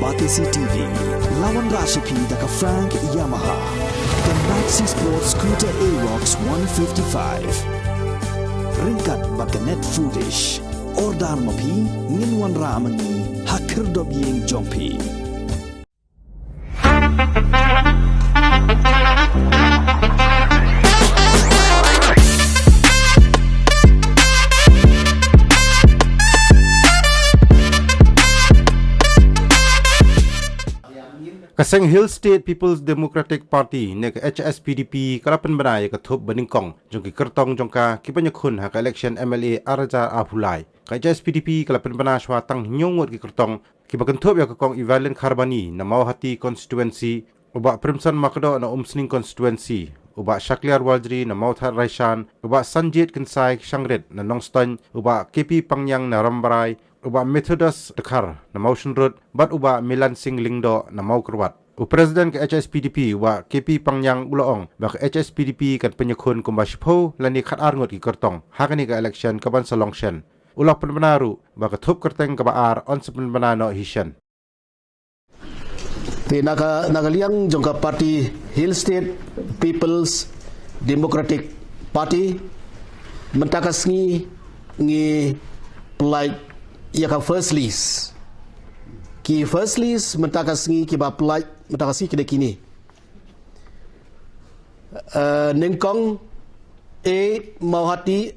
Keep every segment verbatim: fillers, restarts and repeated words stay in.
Batesi T V, la wanrah sha phi da ka Frank Yamaha, ka Maxi Sport Scooter Aerox one fifty-five. Ryngkat bad ka Net Foodish. Order ma phi, ngin wanrah ma ngi ha khyrdop ïing jong phi. Ka seng Hill State People's Democratic Party ne ka H S P D P ka la pynbna ïa ka thup ba nyngkong jong ki kyrtong jong ka kiba ïakhun ha ka election M L A ar hajar arphew lai. Ka H S P D P ka la pynbna shuwa tang hynñiew ngut ki kyrtong kiba kynthup ïa ka Kong Evalyn Kharbani na Mawhati constituency, u Bah Primson Makdoh na Umsning constituency, u Bah Shakliar Warjri na Mawthadraishan, u Bah Sanjit Kynsai Shangrit na Nongstoiñ, u Bah K P Pangngiang na Rambrai, u Bah Methodist Dkhar na Mawshynrut, bad u Bah Milan Singh Lyngdoh na Mawkyrwat. U President ka H S P D P, u Bah K P Pangngiang, u la ong ba ka H S P D P kan pynïakhun kumba shiphew lane khatar ngut ki kyrtong ha kane ka election ka ban sa long shen. U la pynbna ruh ba ka thup kyrteng kaba ar yn sa pynbna noh hi shen. Te na ka, na ka liang jong ka party Hill State People's Democratic Party, mynta ka sngi ngi pynlait ïa ka first list. Ki first list mynta ka sngi kiba pynlait mynta ka sngi ki dei kine. Eh, nyngkong A, Mawhati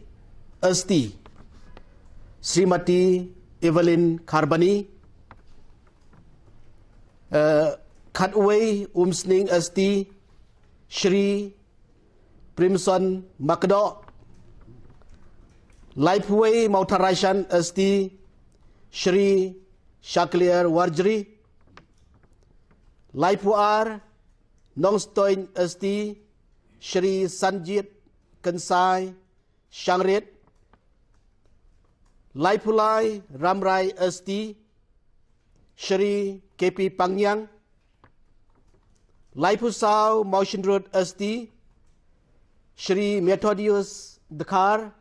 S T, Srimati Evalyn Kharbani. Eh, khatwei, Umsning S T, Shri Primson Makdoh. Laiphuwei, Mawthadraishan S T, Shri Shakliar Warjri. Laiphuar, Nongstoiñ S T, Shri Sanjit Kynsai Shangrit. Laiphulai, Rambrai S T, Shri K P Pangngiang. Laiphusaw, Mawshynrut S T, Shri Methodius Dkhar.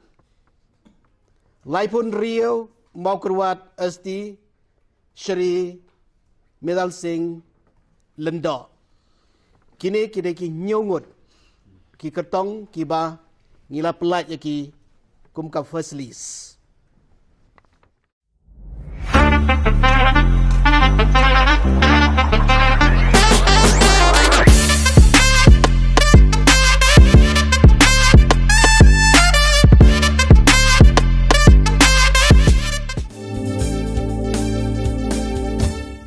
Laiphunriew, Mawkyrwat S T, Shri Medal Singh Lyngdoh. Kine ki dei ki hynñiew ngut ki kyrtong kiba ngi la pynlait ïa ki kum ka first list.